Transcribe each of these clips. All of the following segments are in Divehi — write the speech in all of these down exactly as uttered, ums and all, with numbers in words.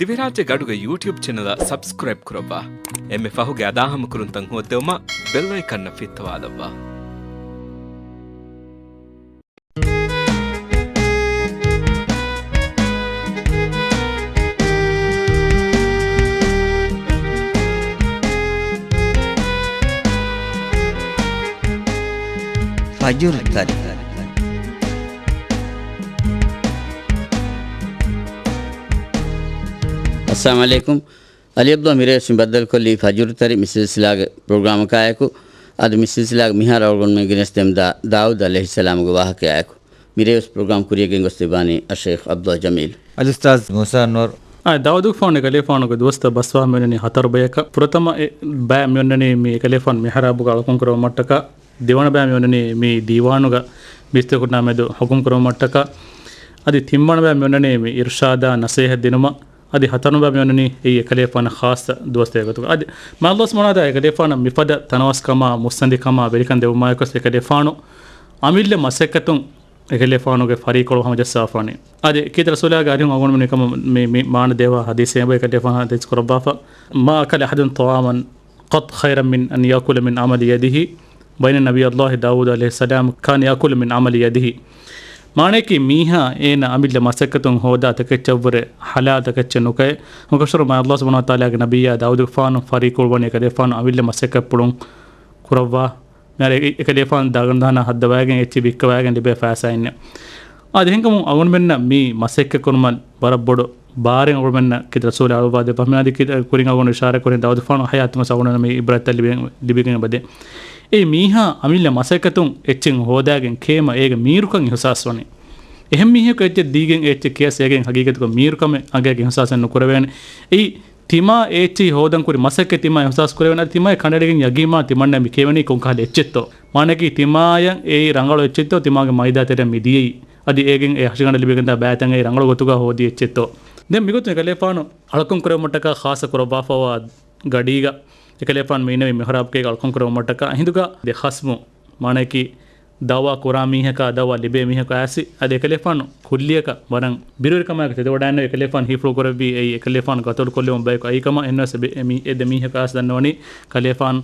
ދިވެހިރާއްޖޭގެ އަޑުގެ ޔޫޓިއުބް ޗެނަލަށް ސަބްސްކްރައިބް ކުރައްވާ. އެންމެ ފަހުގެ އަދާހަމަކުރުންތައް ހޯއްދެވުމަށް ބެލް އައިކަންއަށް ފިއްތަވާލައްވާ. ފަޖުރު ތަރި. އައްސަލާމު ޢަލައިކުމް. އަލީ އަބްދުﷲ މިރޭވެސް މި ބައްދަލުކޮށްލީ ފަޖުރު ތަރި މި ސިލްސިލާގެ ޕްރޮގްރާމަކާއެކު. އަދި މި ސިލްސިލާގެ މިހާރު އަޅުގަނޑުމެން ގެނެސްދެމުންދާ ދާއޫދު ޢަލައިހިއްސަލާމުގެ ވާހަކަޔާއެކު. މިރޭވެސް ޕްރޮގްރާމް ކުރިޔަށް ގެންގޮސްދެއްވާނީ އައްޝައިޚް އަބްދުﷲ ޖަމީލް. އަލްއުސްތާޛް މޫސާ އަންވަރު. އާ، ދާއޫދުގެފާނު އެކަލޭފާނުގެ ދުވަސްތައް ބަސްވާ މިވަނީ ހަތަރު ބަޔަކަށް. ފުރަތަމަ އެ ބައި މިއޮންނަނީ މި އެކަލޭފާނު މިޙްރާބުގަ އަޅުކަން ކުރެވުމަށްޓަކާ، ދެވަނަ ބައި މިއޮންނަނީ މި ދީވާނުގަ މީސްތަކުންނާ މެދު ޙުކުމް ކުރެވުމަށްޓަކާ، އަދި ތިންވަނަ ބައި މިއޮންނަނީ މި އިރުޝާދާ ނަސޭހަތް ދިނުމަށް، އަދި ހަތަރުން ބައި މިއޮންނަނީ އެއީ އެކަލޭފާނަށް ޚާއްޞަ ދުވަސްތަކެއް ގޮތުގަ. އަދި މާ ﷲ ސުބްޙާނަހޫ ވަތަޢާލާ އެކަލޭފާނަށް މިފަދަ ތަނަވަސްކަމާ މުއްސަނދިކަމާ ވެރިކަން ދެއްވުމާއެކު އެކަލޭފާނު އަމިއްލަ މަސައްކަތުން އެކަލޭފާނުގެ ފަރީކޮޅު ހަމަޖައްސާފާނެ. އަދި ކީރިތި ރަސޫލާގެ އަރިހުން އަޅުގަނޑުމެން މި، މި މާނަ ދެއްވާ ޙަދީޘެއް އެބަ އެކަލޭފާނު ޙަދީޘް ކުރައްވާފަ، ما أكل أحد طعاما قط خيرا من أن يأكل من عمل يده، وإن نبي الله داود عليه السلام كان يأكل من عمل يده. މާނައަކީ މީހާ އޭނަ އަމިއްލަ މަސައްކަތުން ހޯދާ ތަކެއްޗަށްވުރެ ޙަލާލު ތަކެއްޗެއް ނުކައެ. ހުކަށުރު މާ ﷲ ސުބްޙާނަހޫ ވަތަޢާލާގެ ނަބިއްޔާ ދާއޫދުގެފާނު ފަރީކޮޅު ވަނީ އެކަލޭފާނު އަމިއްލަ މަސައްކަތްޕުޅުން ކުރައްވާ. މިހާރު އެ، އެކަލޭފާނު ދާގަނޑު ދަހަނާ ހައްދަވައިގެން އެއްޗެއް ވިއްކަވައިގެން ލިބޭ ފައިސާއެއް ނެތް. އާދެ، އެހެންކަމުން އަޅުގަނޑުމެންނަށް މި މަސައްކަތް ކުރުމަށް ވަރަށް ބޮޑު ބާރެއް އަޅުގަނޑުމެންނަށް ކީރިތި ރަސޫލާ އަޅުވާ ދެއްވާ. މިއާދެ ކީރިތި ކުރިން އަޅުގަނޑު އިޝާރާތް ކުރިން ދާއޫދުގެފާނު ޙަޔާތުން ވެސް އަޅުގަނޑުމެންނަށް މި ޢިބްރަތްތައް ލިބިގެން، ލިބިގެން އެބަދޭ. އެ މީހާ އަމިއްލަ މަސައްކަތުން އެއްޗެއް ހޯދާގެން ކޭމަ އޭގެ މީރުކަން އިޙުސާސް ވަނީ. އެހެން މީހަކު އެއްޗެއް ދީގެން އެ އެއްޗެއް ކިޔަސް އޭގެން ޙަޤީޤަތުގަ މީރުކަމެއް އަނގައިގެން އިޙުސާސެއް ނުކުރެވޭނެ. އެއީ ތިމާ އެ އެއްޗެހި ހޯދަން ކުރި މަސައްކަތް ތިމާ އިޙުސާސް ކުރެވެން. އަދި ތިމާއަށް ކަނޑައެޅިގެން ޔަގީންވާން ތިމަންނަ މި ކިޔެވެނީ ކޮންކަހަލަ އެއްޗެއްތޯ. މާނައަކީ ތިމާޔަށް އެއީ ރަނގަޅު އެއްޗެއްތޯ ތިމާގެ މައިދާ ތެރެއަށް މި ދިޔައީ. އަދި އޭގެން އެ ހަށިގަނޑަށް ލިބިގެންދާ ބައިތައް އެއީ ރަނގަޅު ގޮތުގަ ހޯދި އެއްޗެއްތޯ. ދެން މިގޮތުން އެކަލޭފާނު އަޅުކަން ކުރެވުމަށްޓަކާ ޚާއްޞަ ކުރައްވާފައިވާ ގަޑީގަ އެކަލޭފާނު މި އިންނެވި މިޙްރާބުގައި އަޅުކަން ކުރެވުމަށްޓަކާ އެހިނދުގަ ދެ ޚަޞްމު، މާނައަކީ ދަޢުވާ ކުރާ މީހަކާ ދަޢުވާ ލިބޭ މީހަކު އައިސް، އަދި އެކަލޭފާނު ކުއްލިއަކަށް ވަރަށް ބިރުވެރިކަމާއެކު ތެދުވަޑައިގެންނެވި. އެކަލޭފާނު ހީފުޅު ކުރެއްވީ އެއީ އެކަލޭފާނު ޤަތުލު ކޮށްލެވުން ބަޔަކު އައީ ކަމަށް. އެހެންވެސް އެ މި، އެ ދެ މީހަކު އައިސް ދަންނަވަނީ ކަލޭފާނު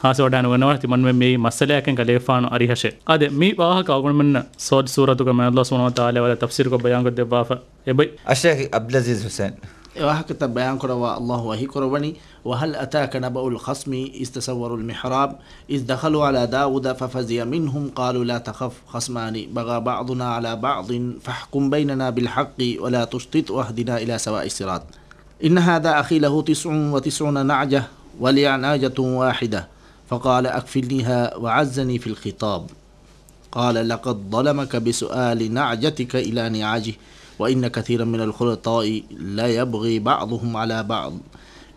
ހާސްވެވަޑައިނުގަންނަވާ ތިމަންމެން މިއީ މައްސަލައެއް ކަލޭފާނު އަރިހަށެ. އާދެ، މި ވާހަކަ އަޅުގަނޑުމެންނަށް ޞައް ސޫރަތުގަ މާތް ﷲ ސުބްޙާނަހޫ ވަތަޢާލާ ވަރަށް ތަފްޞީލުކޮށް ބަޔާންކޮށްދެއްވާފަ އެބައި. އައްޝައިޚް ޢަބްދުލްޢަޒީޒް ޙުސައިން. އެ ވާހަކަތައް ބަޔާންކުރައްވާ ﷲ ވަޙީކުރައްވަނީ، وهل أتاك نبأ الخصم إذ تسوروا المحراب إذ دخلوا على داود ففزع منهم قالوا لا تخف خصمان بغى بعضنا على بعض فاحكم بيننا بالحق ولا تشطط واهدنا إلى سواء الصراط. إن هذا أخي له تسع وتسعون نعجة ولي نعجة واحدة فقال أكفلنيها وعزني في الخطاب. قال لقد ظلمك بسؤال نعجتك إلى نعاجه وإن كثيرا من الخلطاء ليبغي بعضهم على بعض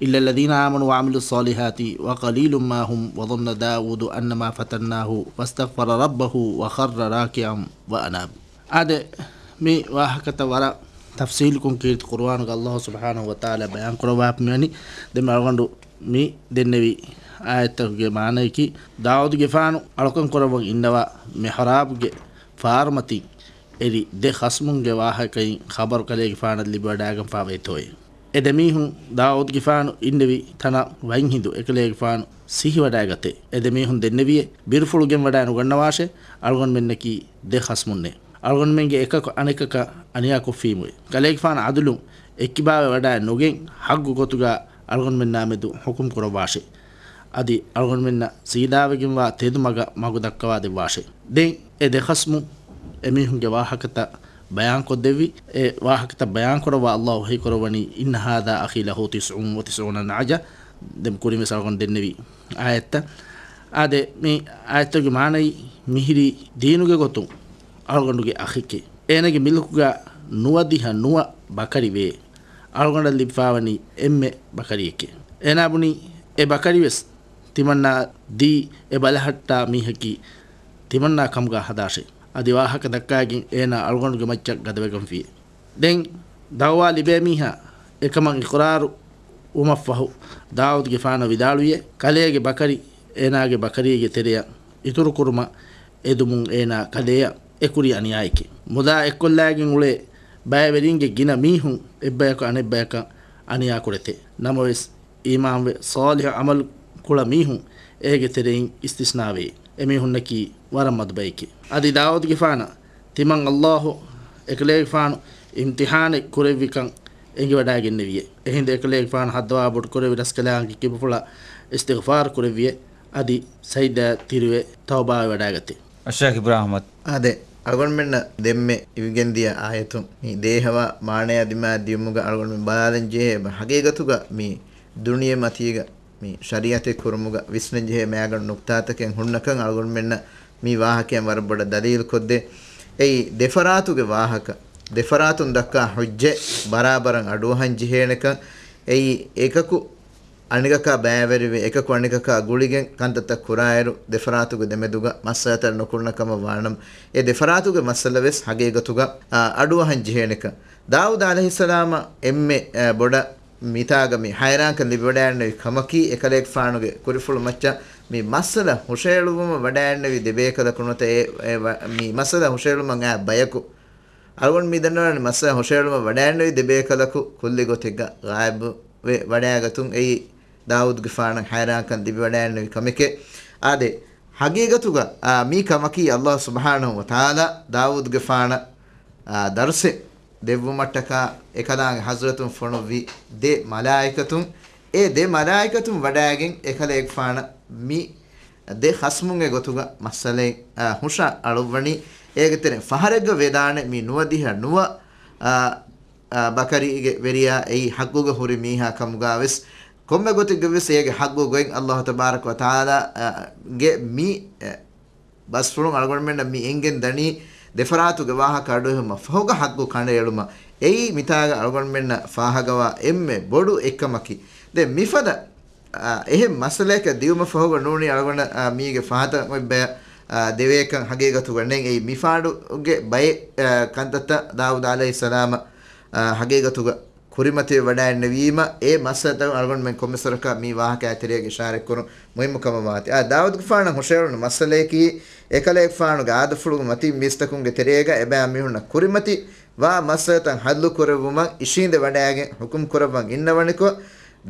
إلا الذين آمنوا وعملوا الصالحات وقليل ما هم وظن داود أنما فتناه فاستغفر ربه وخر راكعا وأناب. އާދެ، މި ވާހަކަތައް ވަރަށް ތަފްޞީލުކޮށް ކީރިތި ޤުރުއާނުގަ ﷲ ސުބްޙާނަހޫ ވަތަޢާލާ ބަޔާންކުރައްވާފަ މިވަނީ. ދެން އަޅުގަނޑު މި ދެންނެވި އާޔަތްތަކުގެ މާނައަކީ، ދާއޫދުގެފާނު އަޅުކަން ކުރައްވަން އިންނަވާ މިޙްރާބުގެ ފާރުމަތިން އެރި ދެ ޚަޞްމުންގެ ވާހަކައިން ޚަބަރު ކަލޭގެފާނަށް ލިބިވަޑައިގެންފާވޭތޯއޭ. އެ ދެމީހުން ދާއޫދުގެފާނު އިންނެވި ތަނަށް ވަތްހިނދު އެކަލޭގެފާނު ސިހިވަޑައިގަތޭ. އެ ދެމީހުން ދެންނެވިއޭ، ބިރުފުޅު ގެންވަޑައި ނުގަންނަވާށޭ، އަޅުގަނޑުމެންނަކީ ދެ ޚަޞްމުންނޭ. އަޅުގަނޑުމެންގެ އެކަކު އަނެކަކަށް އަނިޔާކޮށްފީމުވެ. ކަލޭގެފާނު ޢަދުލުން އެއްކިބާވެވަޑައެއް ނުގެން ޙައްޤު ގޮތުގަ އަޅުގަނޑުމެންނާ މެދު ޙުކުމް ކުރައްވާށޭ. އަދި އަޅުގަނޑުމެންނަށް ސީދާވެގެންވާ ތެދު މަގަށް މަގު ދައްކަވާ ދެއްވާށޭ. ދެން އެ ދެ ޚަޞްމު އެމީހުންގެ ވާހަކަތައް ބަޔާންކޮށްދެއްވި. އެ ވާހަކަތައް ބަޔާންކުރައްވާ ﷲ ވަޙީކުރައްވަނީ، إن هذا أخي له تسع وتسعون نعجة. ދެން ކުރިން ވެސް އަޅުގަނޑު ދެންނެވި އާޔަތްތައް. އާދެ، މި އާޔަތްތަކުގެ މާނައީ، މިހިރީ ދީނުގެ ގޮތުން އަޅުގަނޑުގެ އަޚެކޭ. އޭނަގެ މިލްކުގަ ނުވަދިހަ ނުވަ ބަކަރި ވޭ. އަޅުގަނޑަށް ލިބިފާވަނީ އެންމެ ބަކަރިއެކޭ. އޭނާ ބުނީ، އެ ބަކަރިވެސް ތިމަންނާ ދީ އެ ބަލަހައްޓާ މީހަކީ ތިމަންނާ ކަމުގަ ހަދާށޭ. އަދި ވާހަކަ ދައްކައިގެން އޭނާ އަޅުގަނޑުގެ މައްޗަށް ގަދަވެގަންފިޔޭ. ދެން ދަޢުވާ ލިބޭ މީހާ އެކަމަށް އިޤްރާރު ވުމަށްފަހު، ދާއޫދުގެފާނަށް ވިދާޅުވިޔޭ، ކަލޭގެ ބަކަރި އޭނާގެ ބަކަރީގެ ތެރެއަށް އިތުރުކުރުމަށް އެދުމުން އޭނާ ކަލޭއަށް އެކުރި އަނިޔާއެކޭ. މުދާ އެއްކޮށްލައިގެން އުޅޭ ބައިވެރިންގެ ގިނަ މީހުން އެއްބަޔަކު އަނެއްބަޔަކަށް އަނިޔާކުޅެތެ. ނަމަވެސް، އީމާންވެ ޞާލިޙު ޢަމަލު ކުޅަ މީހުން އޭގެ ތެރެއިން އިސްތިސްނާވޭ. އެމީހުންނަކީ ވަރަށް މަދު ބައެކޭ. އަދި ދާއޫދުގެފާނަށް ތިމަން ﷲ އެކަލޭގެފާނު އިމްތިޙާނެއް ކުރެއްވިކަން އެނގިވަޑައިގެންނެވިއެ. އެހިނދު އެކަލޭގެފާނު ހައްދަވާ ބޮޑުކުރެއްވި ރަސްކަލާނގެ ކިބަފުޅަށް އިސްތިޣްފާރު ކުރެއްވިއެ. އަދި ސަޖިދާ ތިރިވެ ތައުބާވެވަޑައިގަތެ. އައްޝައިޚް އިބްރާހިމް. އާދެ، އަޅުގަނޑުމެންނަށް ދެންމެ އިވިގެންދިޔަ އާޔަތުން މި ދޭހަވާ މާނަޔާ ދިމާ ދިޔުމުގަ އަޅުގަނޑުމެން ބަލާލަން ޖެހޭ ހަގީގަތުގަ މި ދުނިޔެ މަތީގަ މި ޝަރީޢަތެއް ކުރުމުގަ ވިސްނަން ޖެހޭ މައިގަނޑު ނުކްތާތަކެއް ހުންނަކަން އަޅުގަނޑުމެންނަށް މި ވާހަކައިން ވަރަށް ބޮޑަށް ދަލީލު ކޮށްދޭ. އެއީ ދެފަރާތުގެ ވާހަކަ، ދެފަރާތުން ދައްކާ ޙުއްޖަތް ބަރާބަރަށް އަޑުއަހަން ޖެހޭނެކަން. އެއީ އެކަކު އަނެކަކާ ބައިވެރިވެ، އެކަކު އަނެކަކާ ގުޅިގެން ކަންތައްތައް ކުރާއިރު، ދެފަރާތުގެ ދެމެދުގަ މައްސަލަތައް ނުކުންނަ ކަމަށް ވާނަމަ، އެ ދެފަރާތުގެ މައްސަލަވެސް ހަގީގަތުގަ، އާ، އަޑުއަހަން ޖެހޭނެކަން. ދާއޫދު ޢަލައިހިއްސަލާމަށް އެންމެ، އާ، ބޮޑަށް މިތާގަ މި ހައިރާންކަން ލިބިވަޑައިގެންނެވި ކަމަކީ، އެކަލޭގެފާނުގެ ކުރިފުޅު މައްޗަށް މި މައްސަލަ ހުށައެޅުވުމަށް ވަޑައިގެންނެވި ދެބޭކަލަކު ނުވަތަ އެ، އެ ވަ-، މި މައްސަލަ ހުށައެޅުމަށް އައި ބަޔަކު. އަޅުގަނޑު މި ދަންނަވަނީ މައްސަލަ ހުށައެޅުމަށް ވަޑައިގެންނެވި ދެބޭކަލަކު ކުއްލި ގޮތެއްގަ ޣާއިބުވެ ވަޑައިގަތުން އެއީ ދާއޫދުގެފާނަށް ހައިރާންކަން ލިބިވަޑައިގެންނެވި ކަމެކޭ. އާދެ، ހަގީގަތުގަ، އާ، މި ކަމަކީ ﷲ ސުބްޙާނަހޫ ވަތަޢާލާ ދާއޫދުގެފާނަށް، އާ، ދަރުސެއް ދެއްވުމަށްޓަކާ އެކަލާނގެ ޙަޟްރަތުން ފޮނުއްވި ދެ މަލާއިކަތުން، އެ ދެ މަލާއިކަތުން ވަޑައިގެން އެކަލޭގެފާނަށް މި ދެ ޚަޞްމުންގެ ގޮތުގަ މައްސަލައެއް، އާ، ހުށަ އަޅުއްވަނީ. އޭގެ ތެރެއިން ފަހަރެއްގަ ވެދާނެ މި ނުވަދިހަ ނުވަ، އާ، އާ، ބަކަރީގެ ވެރިޔާ އެއީ ޙައްޤުގަ ހުރި މީހާ ކަމުގަވެސް، ކޮންމެ ގޮތެއްގަވެސް އޭގެ ޙައްޤު ގޮތް ﷲ ތަބާރަކަ ވަތަޢާލާ، އާ، ގެ މި، އެ، ބަސްފުޅުން އަޅުގަނޑުމެންނަށް މި އެނގެން ދަނީ، ދެފަރާތުގެ ވާހަކަ އަޑުއެހުމަށް ފަހުގަ ޙައްޤު ކަނޑައެޅުމަށް. އެއީ މިތާގަ އަޅުގަނޑުމެންނަށް ފާހަގަވާ އެންމެ ބޮޑު އެއްކަމަކީ. ދެން މިފަދަ، އާ، އެހެން މައްސަލައަކަށް ދިއުމަށް ފަހުގަ ނޫނީ އަޅުގަނޑަށް، އާ، މީގެ ފަހަތަށް އޮތް ބަޔަށް، އާ، ދެވޭކަން ހަގީގަތުގަ ނެތް. އެއީ މިފާޑު ގެ ބައެއް، އާ، ކަންތައްތައް ދާއޫދު ޢަލައިހިއްސަލާމަށް، އާ، ހަގީގަތުގަ ކުރިމަތިވެވަޑައިގެންނެވީމަ، އެ މައްސަލަތައް އަޅުގަނޑުމެން ކޮންމެސް ވަރަކަށް މި ވާހަކައާ ތެރޭގަ އިޝާރަތްކުރުން މުހިއްމު ކަމަށް ވާތީ. އާ، ދާއޫދުގެފާނަށް ހުށައެޅުނު މައްސަލަޔަކީ، އެކަލޭގެފާނުގެ އާދަފުޅުގެ މަތީން މީސްތަކުންގެ ތެރޭގަ އެބައިމީހުންނަށް ކުރިމަތި ވާ މައްސަލަތައް ޙައްލު ކުރެއްވުމަށް އިށީނދެ ވަޑައިގެން ޙުކުމް ކުރައްވަން އިންނަވަނިކޮށް،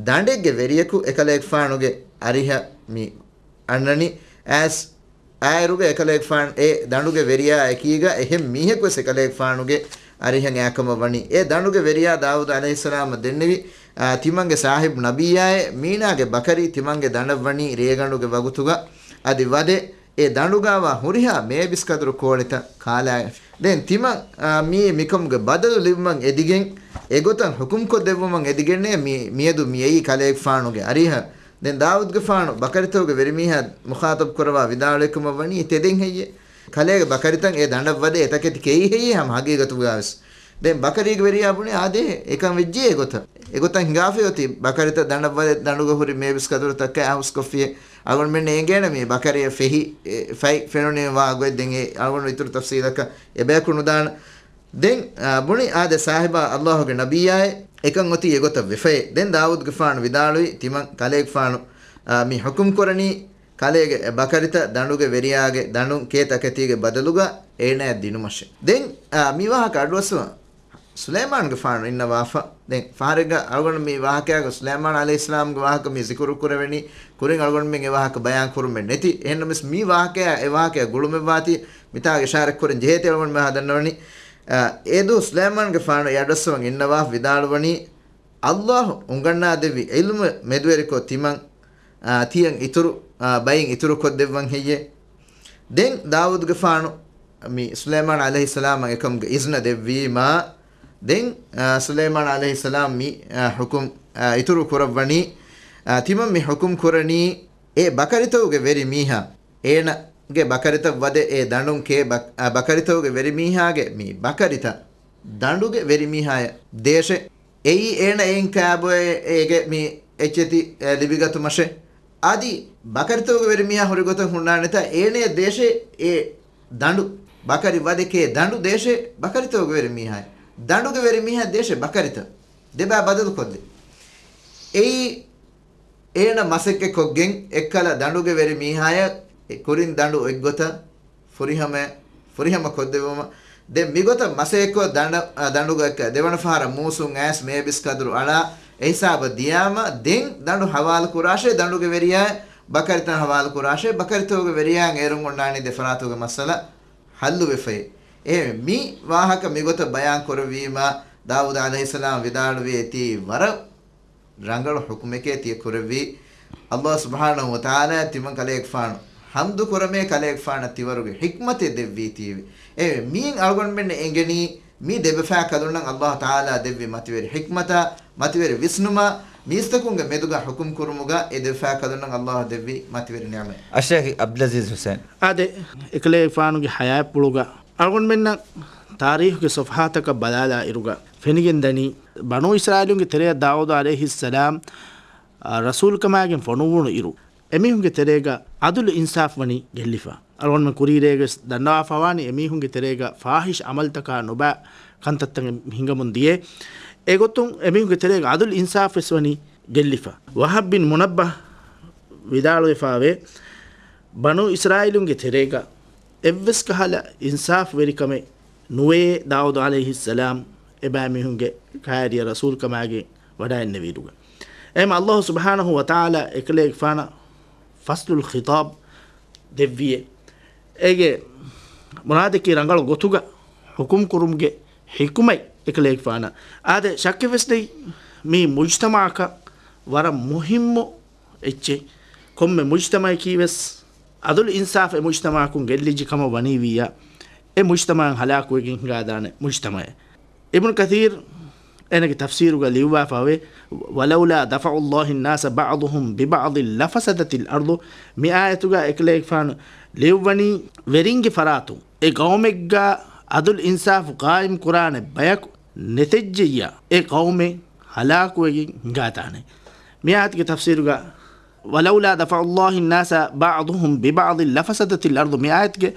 ދަނޑެއްގެ ވެރިޔަކު އެކަލޭގެފާނުގެ އަރިހަށް މި އަންނަނީ. އައިސް އާއިރުގަ އެކަލޭގެފާނު އެ ދަނޑުގެ ވެރިޔާ އެކީގަ އެހެން މީހަކުވެސް އެކަލޭގެފާނުގެ އަރިހަށް އައިކަމަށް ވަނީ. އެ ދަނޑުގެ ވެރިޔާ ދާއޫދު ޢަލައިހިއްސަލާމަށް ދެންނެވި، އާ، ތިމަންގެ ސާހިބު ނަބިއްޔާއޭ، މީނާގެ ބަކަރި ތިމަންގެ ދަނޑަށް ވަނީ ރޭގަނޑުގެ ވަގުތުގަ. އަދި ވަދެ އެ ދަނޑުގަވާ ހުރިހާ މޭބިސްކަދުރު ކޯޅިތައް ކާލާ. ދެން ތިމަން، އާ، މިއީ މިކަމުގެ ބަދަލު ލިބުމަށް އެދިގެން، އެގޮތަށް ޙުކުމްކޮށްދެއްވުމަށް އެދިގެންނޭ މި-، މިއަދު މިއައީ ކަލޭގެފާނުގެ އަރިހަށް. ދެން ދާއޫދުގެފާނު ބަކަރިތަކުގެ ވެރިމީހާ މުޚާޠަބު ކުރައްވާ ވިދާޅުވިކަމަށް ވަނީ ތެދެއް ހެއްޔޭ؟ ކަލޭގެ ބަކަރިތައް އެ ދަނޑަށް ވަދެ އެތަކެތި ކެއީ ހެއްޔޭ ހަމަ ހަގީގަތުގަވެސް؟ ދެން ބަކަރީގެ ވެރިޔާ ބުނި އާދޭ، އެކަން ވެއްޖެ އެގޮތަށް. އެގޮތަށް ހިނގާފައި އޮތީ ބަކަރިތައް ދަނޑަށް ވަދެ ދަނޑުގަ ހުރި މޭބިސް ކަދުރުތަކަށް އަހުސްކޮށްފިއޭ. އަޅުގަނޑުމެންނަށް އެނގޭނެ މި ބަކަރިއަށް ފެހި، އެ، ފަތް ފެނުނީ ވާ ގޮތް. ދެން އެ އަޅުގަނޑު އިތުރު ތަފްސީލަކަށް އެބަޔަކު ނުދާނަން. ދެން، އާ، ބުނި އާދެ ސާހިބާ ﷲ ގެ ނަބިއްޔާއޭ، އެކަން އޮތީ އެގޮތަށް ވެފައޭ. ދެން ދާއޫދުގެފާނު ވިދާޅުވީ ތިމަން ކަލޭގެފާނު، އާ، މި ޙުކުމް ކުރަނީ ކަލޭގެ ބަކަރިތައް ދަނޑުގެ ވެރިޔާގެ ދަނޑުން ކޭ ތަކެތީގެ ބަދަލުގަ އޭނަޔަށް ދިނުމަށެ. ދެން، އާ، މި ވާހަކަ އަޑުއައްސަވާ ސުލައިމާނުގެފާނު އިންނަވާފަ. ދެން ފަހަރެއްގަ އަޅުގަނޑު މި ވާހަކައާގަ ސުލައިމާނު ޢަލައިހިއްސަލާމްގެ ވާހަކަ މި ޒިކުރު ކުރެވެނީ، ކުރިން އަޅުގަނޑުމެން އެ ވާހަކަ ބަޔާން ކުރުމެއް ނެތި. އެހެންނަމަވެސް މި ވާހަކައާ އެ ވާހަކައާ ގުޅުމެއްވާތީ މިތާގަ އިޝާރަތް ކުރަން ޖެހޭތީ އަޅުގަނޑުމެން ދަންނަވަނީ. އާ، އެދު ސުލައިމާނުގެފާނު އެ އަޑުއައްސަވަން އިންނަވާފަ ވިދާޅުވަނީ، ﷲ އުނގަންނާދެއްވި ޢިލްމު މެދުވެރިކޮށް ތިމަން، އާ، ތިޔަން އިތުރު، އާ، ބައިން އިތުރުކޮށްދެއްވަން ހެއްޔޭ؟ ދެން ދާވޫދުގެފާނު މި ސުލައިމާނު ޢަލައިހިއްސަލާމަށް އެކަމުގެ އިޒްނަ ދެއްވީމާ، ދެން، އާ، ސުލައިމާނު ޢަލައިހިއްސަލާމް މި، އާ، ޙުކުމް، އާ، އިތުރު ކުރައްވަނީ، އާ، ތިމަން މި ޙުކުމް ކުރަނީ އެ ބަކަރިތަކުގެ ވެރި މީހާ، އޭނަގެ ބަކަރިތައް ވަދެ އެ ދަނޑުން ކޭ ބަ-، އާ، ބަކަރިތަކުގެ ވެރި މީހާގެ މި ބަކަރިތައް ދަނޑުގެ ވެރި މީހާޔަށް ދޭށޭ. އެއީ އޭނަ އެއިން ކާބޮއެ އޭގެ މި އެއްޗެތި، އެ، ލިބިގަތުމަށެ. އަދި ބަކަރިތަކުގެ ވެރި މީހާ ހުރި ގޮތަށް ހުންނާނެތާ އޭނަޔަށް ދޭށޭ އެ ދަނޑު، ބަކަރި ވަދެ ކޭ ދަނޑު ދޭށޭ ބަކަރިތަކުގެ ވެރި މީހާޔަށް. ދަނޑުގެ ވެރި މީހާ ދޭށޭ ބަކަރިތައް. ދެބައި ބަދަލު ކޮށްލި. އެއީ އޭނަ މަސައްކަތް ކޮށްގެން އެއްކަލަ ދަނޑުގެ ވެރި މީހާޔަށް އެ ކުރިން ދަނޑު އޮތްގޮތަށް ފުރިހަމަ، ފުރިހަމަ ކޮށްދެއްވުމަށް ދެން މިގޮތަށް މަސައްކަތް ކޮށް ދަނޑަ-، ދަނޑުގަ އެކަ-، ދެވަނަ ފަހަރަށް މޫސުން އައިސް މޭބިސް ކަދުރު އަޅާ އެހިސާބަށް ދިޔާމަ، ދެން ދަނޑު ހަވާލު ކުރާށޭ، ދަނޑުގެ ވެރިޔާއެއް ބަކަރިތައް ހަވާލު ކުރާށޭ، ބަކަރިތަކުގެ ވެރިޔާއެއް އޭރުން އޮންނާނީ ދެފަރާތުގެ މައްސަލަ ހައްލުވެފައޭ. އެހެން މި ވާހަކަ މިގޮތަށް ބަޔާން ކުރެއްވީމަ، ދާވޫދު ޢަލައިހިއްސަލާމް ވިދާޅުވި އޭތި ވަރަށް ރަނގަޅު ޙުކުމެކޭ ތިޔަ ކުރެއްވީ. ﷲ ސުބްޙާނަހޫ ވަތަޢާލާ ތިމަން ކަލޭގެފާނު ޙަމްދު ކުރަމޭ، ކަލޭގެފާނަށް ތިވަރުގެ ޙިކްމަތެއް ދެއްވީތީވެ. އެ މީން އަޅުގަނޑުމެންނަށް އެނގެނީ މި ދެބަފާ ކަލުންނަށް ﷲ ތަޢާލާ ދެއްވި މަތިވެރި ޙިކްމަތާ، މަތިވެރި ވިސްނުމާ، މީސްތަކުންގެ މެދުގަ ޙުކުމް ކުރުމުގަ އެ ދެބަފާ ކަލުންނަށް ﷲ ދެއްވި މަތިވެރި ނިޢުމަތް. އައްޝައިޚް ޢަބްދުލްޢަޒީޒް ޙުސައިން. އާދެ، އެކަލޭގެފާނުގެ ޙަޔާތްޕުޅުގަ އަޅުގަނޑުމެންނަށް ތާރީޚުގެ ޞަފްޙާތަކަށް ބަލާލާ އިރުގަ ފެނިގެން ދަނީ، ބަނޫ އިސްރާއީލުންގެ ތެރެއަށް ދާވޫދު ޢަލައިހިއްސަލާމް، އާ، ރަސޫލުކަމާގެން ފޮނުއްވުނު އިރު، އެމީހުންގެ ތެރޭގަ ޢަދުލު އިންސާފް ވަނީ ގެއްލިފަ. އަޅުގަނޑުމެން ކުރީރޭގަވެސް ދަންނަވާފަވާނީ އެމީހުންގެ ތެރޭގަ ފާޙިޝް ޢަމަލުތަކާ ނުބައި ކަންތައްތައް ހިނގަމުން ދިޔައޭ. އެގޮތުން އެމީހުންގެ ތެރޭގަ ޢަދުލު އިންސާފްވެސް ވަނީ ގެއްލިފަ. ވަހަބް ބިން މުނައްބަހް ވިދާޅުވެފާވޭ، ބަނޫ އިސްރާއީލުންގެ ތެރޭގަ އެއްވެސް ކަހަލަ އިންސާފްވެރިކަމެއް ނުވެޔޭ ދާވޫދު ޢަލައިހިއްސަލާމް އެބައިމީހުންގެ ކައިރިއަށް ރަސޫލުކަމާގެން ވަޑައިންނެވިއިރުގަ. އެހެން ﷲ ސުބްޙާނަހޫ ވަތަޢާލާ އެކަލޭގެފާނަށް ފަޞްލުލް ޚިޠާބް ދެއްވިއޭ. އޭގެ މުރާދަކީ ރަނގަޅު ގޮތުގަ ޙުކުމް ކުރުމުގެ ޙިކުމަތް އެކަލޭގެފާނަށް. އާދެ، ޝައްކެއްވެސް ނެތް، މީ މުޖްތަމަޢަކަށް ވަރަށް މުހިއްމު އެއްޗެއް. ކޮންމެ މުޖްތަމަޢަކީވެސް ޢަދުލު އިންސާފް އެ މުޖްތަމަޢަކުން ގެއްލިއްޖެ ކަމަށް ވަނީވިއްޔާ، އެ މުޖްތަމަޢަށް ހަލާކުވެގެން ހިނގާދާނެ މުޖްތަމަޢެއް. އިބްނު ކަޘީރު އޭނަގެ ތަފްސީރުގަ ލިޔުއްވާފައިވޭ، "ولولا دفع الله الناس بعضهم ببعض لفسدت الأرض." މި އާޔަތުގަ އެކަލޭގެފާނު ލިޔުއްވަނީ، ވެރިންގެ ފަރާތުން އެ ޤައުމެއްގަ ޢަދުލު އިންސާފު ޤާއިމް ކުރާނެ ބަޔަކު ނެތެއްޖެއްޔާ، އެ ޤައުމެއް ހަލާކުވެގެން ހިނގާތާނެ. މި އާޔަތުގެ ތަފްސީރުގަ، "ولولا دفع الله الناس بعضهم ببعض لفسدت الأرض." މި އާޔަތުގެ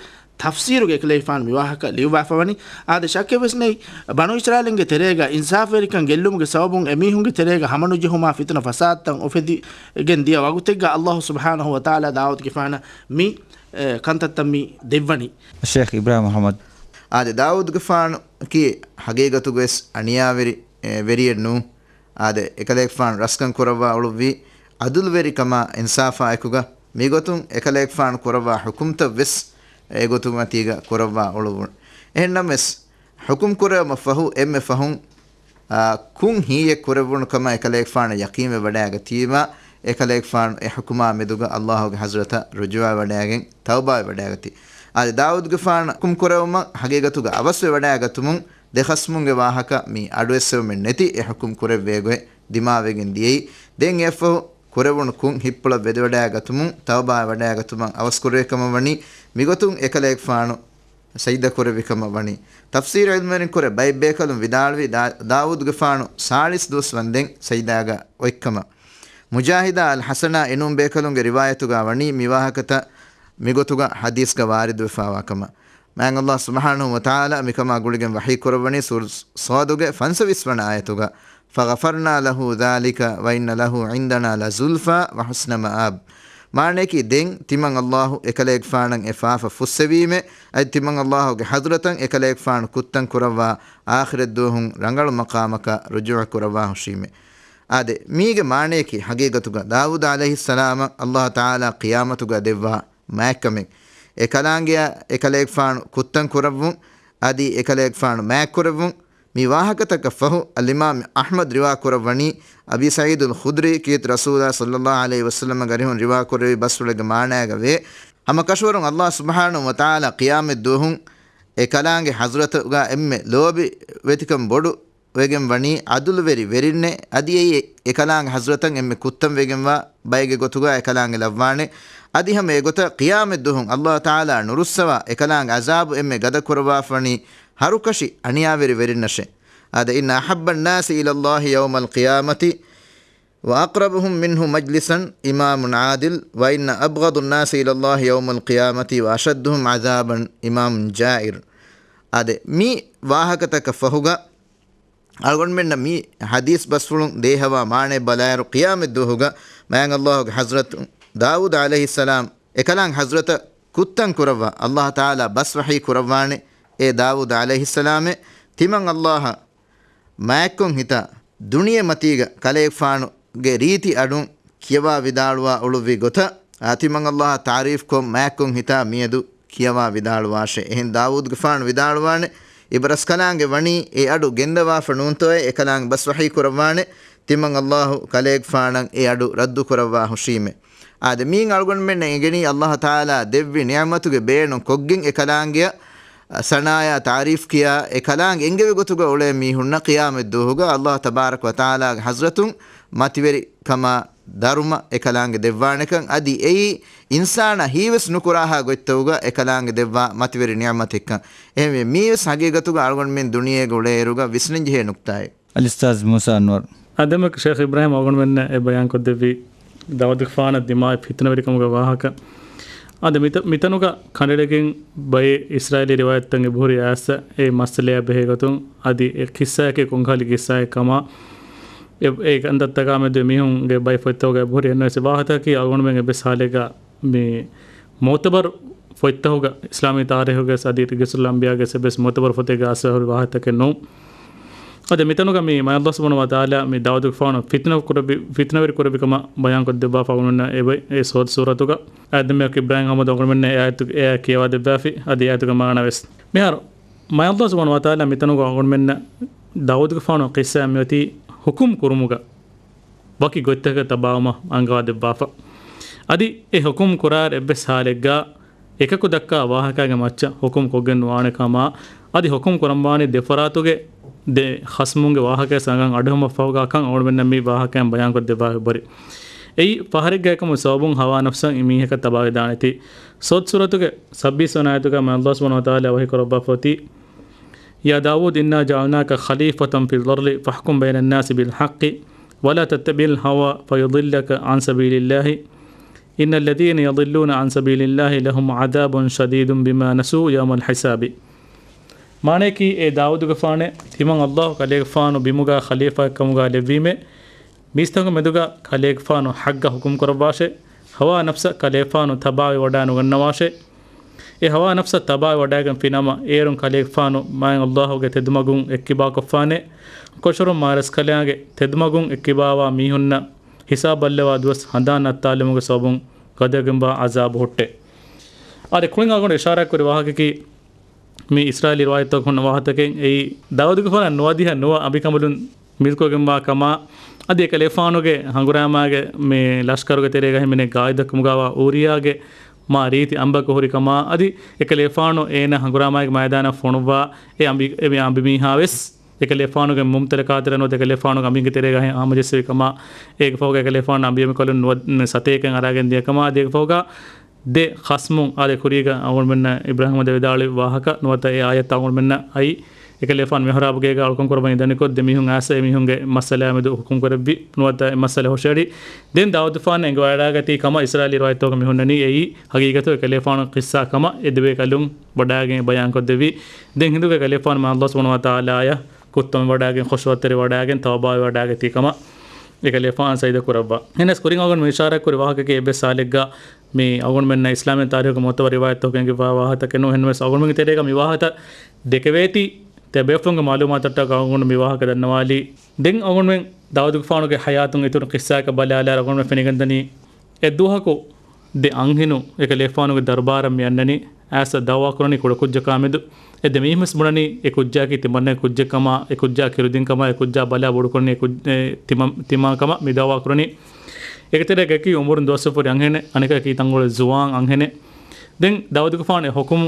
ތަފްސީރުގަ އެކަލޭގެފާނު މި ވާހަކަ ލިޔުއްވާފަވަނީ. އާދެ، ޝައްކެއްވެސް ނެތް، ބަނޫ އިސްރާއީލުންގެ ތެރޭގަ އިންސާފްވެރިކަން ގެއްލުމުގެ ސަބަބުން އެމީހުންގެ ތެރޭގަ ހަމަނުޖެހުމާ ފިތުނަ ފަސާދަތައް އުފެދިގެން ދިޔަ ވަގުތެއްގަ ﷲ ސުބްޙާނަހޫ ވަތަޢާލާ ދާވޫދުގެފާނަށް މި، އެ، ކަންތައްތައް މި ދެއްވަނީ. ޝޭޚް އިބްރާހިމް މުޙައްމަދު. އާދެ، ދާވޫދުގެފާނަކީ ހަގީގަތުގަވެސް އަނިޔާވެރި، އެ، ވެރިއެއް ނޫން. އާދެ، އެކަލޭގެފާނު ރަސްކަން ކުރައްވާ އުޅުއްވީ ޢަދުލުވެރިކަމާ އިންސާފާ އެކުގަ. މިގޮތުން އެކަލޭގެފާނު ކުރައްވާ ޙުކުމްތައް ވެސް އެގޮތުގެ މަތީގަ ކުރައްވާ އުޅުއްވުނު. އެހެންނަމަވެސް، ޙުކުމް ކުރެވުމަށް ފަހު އެންމެ ފަހުން، އާ، ކުށް ހިތް ކުރެއްވުނު ކަމަށް އެކަލޭގެފާނު ޔަޤީންވެ ވަޑައިގަތީމަ، އެކަލޭގެފާނު އެ ޙުކުމާ މެދުގަ ﷲ ގެ ޙަޟްރަތަށް ރުޖޫޢަވެވަޑައިގެން ތައުބާވެވަޑައިގަތީ. އާދެ، ދާވޫދުގެފާނު ޙުކުމް ކުރެވުމަށް ހަގީގަތުގަ އަވަސްވެވަޑައިގަތުމުން ދެ ޚަޞްމުންގެ ވާހަކަ މި އަޑުއެއްސެވުމެއް ނެތި އެ ޙުކުމް ކުރެއްވޭ ގޮތް ދިމާވެގެން ދިޔައީ. ދެން އެއަށްފަހު ކުރެވުނު ކުށް ހިތްޕުޅަށް ވެދެވަޑައިގަތުމުން ތައުބާވެވަޑައިގަތުމަށް އަވަސްކުރެވި ކަމަށް ވަނީ. މިގޮތުން އެކަލޭގެފާނު ސަޖިދަ ކުރެއްވި ކަމަށް ވަނީ. ތަފްސީރު ޢިލްމުވެރިން ކުރެ ބައެއް ބޭކަލުން ވިދާޅުވީ، ދާ-، ދާވޫދުގެފާނު ސާޅީސް ދުވަސް ވަންދެން ސަޖިދާގަ އޮތްކަމަށް. މުޖާހިދާ އަލް ޙަސަނާ އިނޫން ބޭކަލުންގެ ރިވާޔަތުގަ ވަނީ މި ވާހަކަތައް މިގޮތުގަ ޙަދީޘްގަ ވާރިދުވެފާވާ ކަމަށް. މާތް ﷲ ސުބްޙާނަހޫ ވަތަޢާލާ މިކަމާ ގުޅިގެން ވަޙީ ކުރައްވަނީ ސޫރަ ޞާދުގެ ފަންސަވީސް ވަނަ އާޔަތުގަ، "فغفرنا له ذلك وإن له عندنا لزلفى وحسن مآب." މާނަޔަކީ، ދެން ތިމަން ﷲ އެކަލޭގެފާނަށް އެ ފާފަ ފުއްސެވީމޭ، އަދި ތިމަން ﷲ ގެ ޙަޟްރަތަށް އެކަލޭގެފާނު ކުށްތައް ކުރައްވާ އާޚިރަތް ދުވަހުން ރަނގަޅު މަޤާމަކަށް ރުޖޫޢަ ކުރައްވާ ހުށީމޭ. އާދެ، މީގެ މާނަޔަކީ، ޙަޤީޤަތުގަ ދާވޫދު ޢަލައިހިއްސަލާމަށް ﷲ ތަޢާލާ ޤިޔާމަތުގަ ދެއްވާ މާތްކަމެއް، އެ ކަލާނގެއަށް އެކަލޭގެފާނު ކުށްތައް ކުރައްވުން، އަދި އެކަލޭގެފާނު މާތްކުރެއްވުން. މި ވާހަކަތަކަށް ފަހު، އަލްއިމާމް އަޙްމަދު ރިވާ ކުރައްވަނީ، އަބީ ސަޢީދުލް ޚުދްރީ ކީރިތި ރަސޫލާ ޞައްލައްލާހު ޢަލައިހި ވަސައްލަމަގެ އަރިހުން ރިވާ ކުރެއްވި ބަސްފުޅެއްގެ މާނައިގަ ވޭ، ހަމަ ކަށަވަރުން ﷲ ސުބްޙާނަހޫ ވަތަޢާލާ ޤިޔާމަތް ދުވަހުން އެ ކަލާނގެ ޙަޟްރަތުގަ އެންމެ ލޯބިވެތިކަން ބޮޑު ވެގެން ވަނީ ޢަދުލުވެރި ވެރިންނޭ، އަދި އެއީ އެކަލާނގެ ޙަޟްރަތަށް އެންމެ ކުށްތައް ވެގެންވާ ބައެއްގެ ގޮތުގަ އެކަލާނގެ ލައްވާނެ. އަދި ހަމަ އެގޮތަށް ޤިޔާމަތް ދުވަހުން ﷲ ތަޢާލާ ނުރުއްސަވާ އެކަލާނގެ ޢަޒާބު އެންމެ ގަދަ ކުރައްވާފަވަނީ ހަރުކަށި އަނިޔާވެރި ވެރިންނަށޭ. އާދެ، "إن أحب الناس إلى الله يوم القيامة وأقربهم منه مجلسا إمام عادل، وإن أبغض الناس إلى الله يوم القيامة وأشدهم عذابا إمام جائر." އާދެ، މި ވާހަކަތަކަށް ފަހުގަ އަޅުގަނޑުމެންނަށް މި ޙަދީޘް ބަސްފުޅުން ދޭހަވާ މާނައެއް ބަލާއިރު، ޤިޔާމަތް ދުވަހުގަ މާތް ﷲ ގެ ޙަޟްރަތު ދާވޫދު ޢަލައިހިއްސަލާމް އެކަލާނގެ ޙަޟްރަތަށް ކުށްތައް ކުރައްވާ ﷲ ތަޢާލާ ބަސް ވަޙީ ކުރައްވާނެ. އޭ ދާވޫދު ޢަލައިހިއްސަލާމޭ، ތިމަން ﷲ އަށް މާތްކޮށް ހިތާ ދުނިޔެ މަތީގަ ކަލޭގެފާނުގެ ރީތި އަޑުން ކިޔަވާ ވިދާޅުވާ އުޅުއްވި ގޮތަށް، އާ، ތިމަން ﷲ އަށް ތާރީފްކޮށް މާތްކޮށް ހިތާ މިއަދު ކިޔަވާ ވިދާޅުވާށޭ. އެހެން ދާވޫދުގެފާނު ވިދާޅުވާނެ، އިބަރަސްކަލާނގެ ވަނީ އެ އަޑު ގެންދަވާފަ ނޫންތޯއޭ؟ އެކަލާނގެ ބަސް ވަޙީ ކުރައްވާނެ، ތިމަން ﷲ ކަލޭގެފާނަށް އެ އަޑު ރައްދު ކުރައްވާ ހުށީމޭ. އާދެ، މިއިން އަޅުގަނޑުމެންނަށް އެނގެނީ ﷲ ތަޢާލާ ދެއްވި ނިޢުމަތުގެ ބޭނުން ކޮށްގެން އެކަލާނގެއަށް ސަނާޔާ ތާރީފް ކިޔާ، އެ ކަލާނގެ އެންގެވި ގޮތުގަ އުޅޭ މީހުންނަށް ޤިޔާމަތްދުވަހުގަ ﷲ ތަބާރަކަ ވަތަޢާލާގެ ޙަޟްރަތުން މަތިވެރިކަމާ ދަރުމަ އެކަލާނގެ ދެއްވާނެކަން، އަދި އެއީ އިންސާނާ ހީވެސް ނުކުރާހާ ގޮތްތަކުގަ އެކަލާނގެ ދެއްވާ މަތިވެރި ނިޢުމަތެއްކަން. އެހެންވެ، މީވެސް ޙަޤީޤަތުގަ އަޅުގަނޑުމެން ދުނިޔޭގަ އުޅޭއިރުގަ ވިސްނަންޖެހޭ ނުކްތާއެއް. އަލްއުސްތާޛް މޫސާ އަންވަރު. އާދެ، ޝޭޚް އިބްރާހީމް އަޅުގަނޑުމެންނަށް އެ ބަޔާންކޮށްދެއްވި ދާވޫދުގެފާނަށް ދިމާވި ފިތުނަވެރިކަމުގެ ވާހަކަ. އާދެ، މިތަ-، މިތަނުގަ ކަނޑައެޅިގެން ބައެއް އިސްރާއީލީ ރިވާޔަތްތައް އެބަހުރި އައިސް އެ މައްސަލަޔާ ބެހޭ ގޮތުން، އަދި އެ ޤިއްސާއަކީ ކޮންކަހަލި ޤިއްސާއެއް ކަމާ، އެ، އެ ކަންތައްތަކާ މެދު މީހުންގެ ބައެއް ފޮތްތަކުގަ އެބަހުރި އެއްނުވެސް ވާހަކައަކީ އަޅުގަނޑުމެން އެއްވެސް ޙާލެއްގަ މި މުޢުތަބަރު ފޮތްތަކުގަ، އިސްލާމީ ތާރީޚުގެ އަދި ޤިޞަޞުލް އަންބިޔާގެ އެއްވެސް މުޢުތަބަރު ފޮތެއްގަ އައިސް އެބަހުރި ވާހަކައެއް ނޫން. އަދި މިތަނުގަ މި މާތް ﷲ ސުބްޙާނަހޫ ވަތަޢާލާ މި ދާވޫދުގެފާނު ފިތުނަ ކުރެއްވި، ފިތުނަވެރި ކުރެއްވި ކަމަށް ބަޔާންކޮށްދެއްވާފަ އަޅުގަނޑުމެންނަށް އެބަ، އެ ސޯދު ސޫރަތުގަ. އާދެ، އިބްރާހީމް އަޙްމަދު އަޅުގަނޑުމެންނަށް އެ އާޔަތު، އެ އާޔަތު ކިޔަވާ ދެއްވާފި، އަދި އާޔަތުގެ މާނަ ވެސް. މިހާރު މާތް ﷲ ސުބްޙާނަހޫ ވަތަޢާލާ މިތަނުގަ އަޅުގަނޑުމެންނަށް ދާވޫދުގެފާނު ޤިއްސާ މިއޮތީ ޙުކުމް ކުރުމުގަ ވަކި ގޮތްތަކެއް ތަބާވުމަށް އަންގަވާ ދެއްވާފަ. އަދި އެ ޙުކުމް ކުރާއިރު އެއްވެސް ޙާލެއްގަ އެކަކު ދައްކާ ވާހަކާގެ މައްޗަށް ޙުކުމް ކޮށްގެން ނުވާނެ ކަމާ، އަދި ޙުކުމް ކުރަންވާނީ ދެ ފަރާތުގެ ދެ ޚަޞްމުންގެ ވާހަކަޔަށް ސަނގަން އަޑުއެހުމަށްފަހުގަ ކަން އަޅުގަނޑުމެންނަށް މި ވާހަކައިން ބަޔާންކޮށްދެއްވާ އެބަހުރި. އެއީ ފަހަރެއްގައި ކަމުގެ ސަބަބުން ހަވާ ނަފްސަށް މީހަކަށް ތަބާވެދާނެތީ. ސޯދު ސޫރަތުގެ ސައްބީސް ވަނަ އާޔަތުގަ މާތް ﷲ ސުބްޙާނަހޫ ވަތަޢާލާ ވަޙީ ކުރައްވާފަ އޮތީ، يا داود إنا جعلناك خليفة في الأرض فاحكم بين الناس بالحق ولا تتبع الهوى فيضلك عن سبيل الله إن الذين يضلون عن سبيل الله لهم عذاب شديد بما نسوا يوم الحساب. މާނަޔަކީ، އޭ ދާވޫދުގެފާނޭ، ތިމަން ﷲ ކަލޭގެފާނު ބިމުގަ ޚަލީފާއެއް ކަމުގަ ލެއްވީމޭ، މީސްތަކުން މެދުގަ ކަލޭގެފާނު ޙައްޤަށް ޙުކުމް ކުރައްވާށޭ، ހަވާ ނަފްސަށް ކަލޭގެފާނު ތަބާވެ ވަޑާ ނުގަންނަވާށޭ. އެ ހަވާ ނަފްސަށް ތަބާވެ ވަޑާގެން ފިނަމަ، އޭރުން ކަލޭގެފާނު މާތް ﷲ ގެ ތެދުމަގުން އެއްކިބާކޮށްފާނޭ. ކޮށަރުން މާރަސްކަލާނގެ ތެދުމަގުން އެއްކިބާވާ މީހުންނަށް ހިސާބު ބައްލަވާ ދުވަސް ހަނދާން ނައްތާލުމުގެ ސަބަބުން ގަދަވެގެންވާ ޢަޒާބު ހުއްޓޭ. އާދެ، ކުޅިން އަޅުގަނޑު އިޝާރާތްކުރި ވާހަކައަކީ، މި އިސްރާއީލީ ރިވާޔަތްތަކުން ވާހަކައެއް އެއީ، ދާވޫދުގެފާނަށް ނުވަދިހަ ނުވަ އަނބިކަނބަލުން މިލްކުވެގެންވާ ކަމާ، އަދި އެކަލޭފާނުގެ ހަނގުރާމާގެ މި ލަޝްކަރުގެ ތެރޭގަ ހިމެނޭ ގާއިދަކުމުގަވާ އޫރިޔާގެ މާ ރީތި އަނބަކު ހުރި ކަމާ، އަދި އެކަލޭފާނު އޭނަ ހަނގުރާމާގެ މައިދާނަށް ފޮނުއްވާ އެ އަނބި، އެ މި އަނބިމީހާ ވެސް އެކަލޭފާނުގެ މުމްތަލަކާތެރެ ނުވަތަ އެކަލޭފާނުގެ އަނބިންގެ ތެރޭގަ ހަމަޖެއްސެވި ކަމާ، އޭގެ ފަހުގަ އެކަލޭފާނު އަނބިއެމިކޮޅުން ނުވަ، ސަތޭކައެއް އަރާގެން ދިޔަ ކަމާ، އަދި އޭގެ ފަހުގަ ދެ ޚަޞްމުން އާދެ ކުރީގަ އަޅުގަނޑުމެންނަށް އިބްރާހީމް އަޙްމަދު ވިދާޅުވި ވާހަކަ ނުވަތަ އެ އާޔަތް އަޅުގަނޑުމެންނަށް އައި، އެކަލޭފާނު މިޙްރާބުގޭގަ އަޅުކަން ކުރައްވަނީ ދަނިކޮށް ދެ މީހުން އައިސް އެ މީހުންގެ މައްސަލައާ މެދު ޙުކުމް ކުރެއްވި ނުވަތަ އެ މައްސަލަ ހުށައެޅި. ދެން ދާވޫދުގެފާނު އެނގިވަޑާގަތީ ކަމަށް އިސްރާއީލީ ރިވާޔަތްތަކުގަ މި ހުންނަނީ އެއީ ހަގީގަތު އެކަލޭފާނު ޤިއްސާ ކަމަށް އެ ދެބޭކަލުން ވަޑާގެން ބަޔާންކޮށްދެއްވި. ދެން ހިނދުގަ އެކަލޭފާނު މާތް ﷲ ސުބްޙާނަހޫ ވަތަޢާލާއަށް ކުއްތަން ވަޑާގެން ޚުޝޫޢަތެރި ވަޑާގެން ތައުބާވެ ވަޑާގަތީ ކަމަށް އެކަލޭފާނު ސަޖިދަ ކުރައްވާ. އެހެނަސް ކުރިން އަޅުގަނޑު އިޝާރާތްކުރި ވާހަކައަކީ އެއްވެސް ޙާލެއްގަ މި އަޅުގަނޑުމެންނަށް އިސްލާމީ ތާރީޚުގެ މުޢުތަބަރު ރިވާޔަތްތަކުގަ އެނގިފައިވާ ވާހަކަތަކެއް ނޫން. އެހެންވެސް އަޅުގަނޑުމެންގެ ތެރޭގަ މި ވާހަކަ ދެކެވޭތީ، ތިޔަބޭފުޅުންގެ މަޢުލޫމާތަށްޓަކާ އަޅުގަނޑު މި ވާހަކަ ދަންނަވާލީ. ދެން އަޅުގަނޑުމެން ދާވޫދުގެފާނުގެ ޙަޔާތުން އިތުރު ޤިއްސާއަކަށް ބަލާލާއިރު އަޅުގަނޑުމެން ފެނިގެންދަނީ، އެއްދުވަހަކު ދެ އަންހެނުން އެކަލޭފާނުގެ ދަރުބާރަށް މި އަންނަނީ، އައިސް ދަޢުވާ ކުރަނީ ކުޑަކުއްޖަކާމެދު. އެ ދެ މީހުންވެސް ބުނަނީ އެ ކުއްޖާއަކީ ތިމަންނަގެ ކުއްޖެއް ކަމަށް، އެ ކުއްޖާ ކިރުދިން ކަމަށް، އެ ކުއްޖާ ބަލާ ބޮޑުކުރަނީ އެ ކުއް، އެ ތިމަ، ތިމާ ކަމަށް މި ދަޢުވާ ކުރަނީ. އޭގެ ތެރޭގައި އުމުރުން ދުވަސްވަރު އަންހެނެއް، އަނެކަކީ ތަންކޮޅެއް ޒުވާން އަންހެނެއް. ދެން ދާވޫދުގެފާނު އެ ޙުކުމް،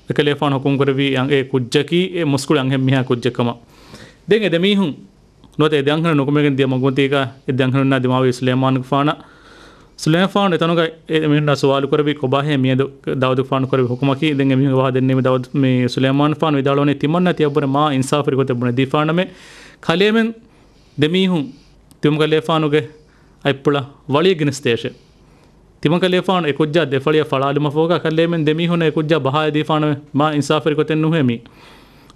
އެކަލޭފާނު ޙުކުމް ކުރެއްވީ އެ ކުއްޖަކީ އެ މުސްކުޅި އަންހެން މީހާ ކުއްޖެއް ކަމަށް. ދެން އެ ދެ މީހުން ނުވަތަ އެ ދެ އަންހެނުން ނުކުމެގެން ދިޔަ މަގުމަތީގަ އެ ދެ އަންހެނުންނާ ދިމާވި ސުލައިމާނުގެފާނަށް. ސުލައިމާނު އެތަނުގަ އެ މީހުންނާ ސުވާލު ކުރެއްވި ކޮބާހޭ މިއަދު ދާވޫދުގެފާނު ކުރެއްވި ޙުކުމަކީ؟ ދެން އެ މީހުން ވާހަކަ ދެންނެވި ދާވޫދު، މި ސުލައިމާނުގެފާނު ވިދާޅުވަނީ ތިމަންނަ ތިޔަށްވުރެ މާ އިންސާފުވެރި ގޮތެއް ބުނެދީފާނަމޭ. ކަލޭމެން ދެ މީހުން ތިމަން ކަލޭފާނުގެ އަތްޕުޅަށް ވަޅިއެއް ގެނެސްދޭށޭ. ތިމަން ކަލޭފާނު އެ ކުއްޖާ ދެ ފަޅިއަށް ފަޅާލުމަށްފަހުގަ ކަލޭމެން ދެ މީހުންނަށް އެ ކުއްޖާ ބަހާލަދީފާނަމޭ. މާ އިންސާފުވެރި ގޮތެއް ނުހޭ މީ.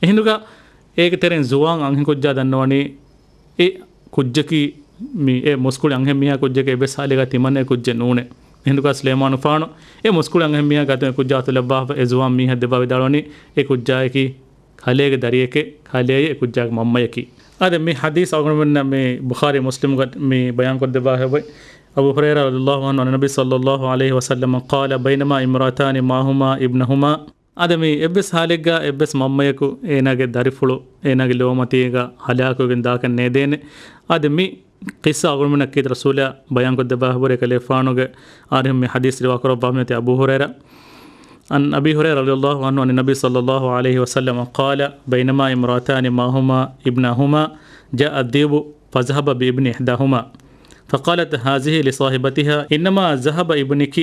އެހިނދުގަ އޭގެ ތެރެއިން ޒުވާން އަންހެން ކުއްޖާ ދަންނަވަނީ އެ ކުއްޖަކީ މި އެ މުސްކުޅި އަންހެން މީހާ ކުއްޖެކޭ، އެއްވެސް ހާލެއްގަ ތިމަންނަގެ ކުއްޖެއް ނޫނޭ. މިހިނދުގަ ސުލައިމާނުފާނު އެ މުސްކުޅި އަންހެންމީހާ ގާތުން އެ ކުއްޖާ އަތުލައްވާފަ އެ ޒުވާން މީހާ ދެއްވާ ވިދާޅުވަނީ އެ ކުއްޖާއަކީ ކަލޭގެ ދަރިއެކޭ، ކަލޭއޭ އެ ކުއްޖާގެ މަންމަޔަކީ. އާދެ، މި ޙަދީޘް އަޅުގަނޑުމެންނަށް މި ބުޚާރީ މުސްލިމުގަ މި ބަޔާންކޮށްދެއްވާފައި. އަބޫ ހުރައިރާ ރަޟިޔަﷲ ޢަންހު އަން ނަބީ ޞައްލަﷲ ޢަލައިހި ވަސައްލަމަ ޤާލަ، ބައިނަމާ އިމްރާތާނި މަޢަހުމާ އިބްނަހުމާ. އާދެ، މި އެއްވެސް ޙާލެއްގަ އެއްވެސް މަންމަޔަކު އޭނާގެ ދަރިފުޅު އޭނާގެ ލޯމަތީގަ ހަލާކުވެގެން ދާކަށް ނޭދޭނެ. އާދެ، މި ޤިއްޞާ އަޅުގަނޑުމެންނަށް ކީރިތި ރަސޫލާ ބަޔާންކޮށްދެއްވާފަ ހުރި އެކަލޭގެފާނުގެ އާރިހުން މި ޙަދީޘް ރިވާކުރައްވާ މިއޮތީ އަބޫ ހުރައިރާ. عن أبي هريرة رضي الله عنه عن النبي صلى الله عليه وسلم قال، بينما امرأتان معهما ابناهما جاء الذئب فذهب بابن إحداهما، فقالت هذه لصاحبتها: إنما ذهب ابنك